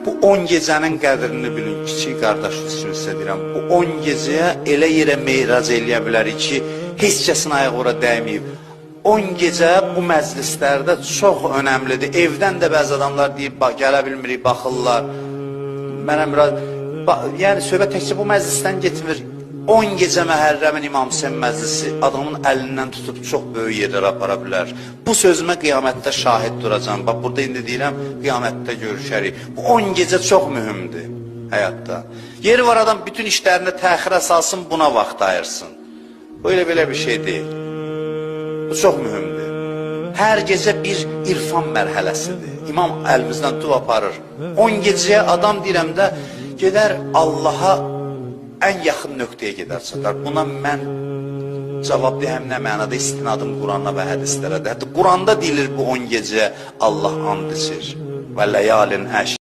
Bu 10 gecənin qədrini bilin, kiçik qardaşınız kimi sizə deyirəm. Bu 10 gecəyə elə yerə meyrac eləyə bilərik ki, heç kəsin ayağı ora dəyməyib. 10 gecə bu məclislərdə çox önəmlidir. Evdən də bəzi adamlar deyib, bax, gələ bilmirik, baxırlar. Mənə yəni söhbət təkcə bu məclisdən getmir. 10 gecə Məhərrəmin İmam Hüseyn məclisi adamın əlindən tutub çox böyük yerlərə apara bilər. Bu sözümə qiyamətdə şahid duracağam. Bax, burada indi deyirəm, qiyamətdə görüşərik. Bu 10 gecə çox mühümdür həyatda. Yeri var adam bütün işlərində təxirə salsın, buna vaxt ayırsın. Bu elə belə bir şey deyil. Bu çox mühümdür. Hər gecə bir irfan mərhələsidir. İmam əlimizdən tutub aparır. 10 gecəyə adam deyirəm də, gedər Allaha ən yaxın nöqtəyə gedər çatar. Buna mən cavab deyəm nə mənada istinadım Qurana və hədislərə də. Hətta Quranda deyilir bu 10 gecəyə Allah and içir. Və ləyalin əşr.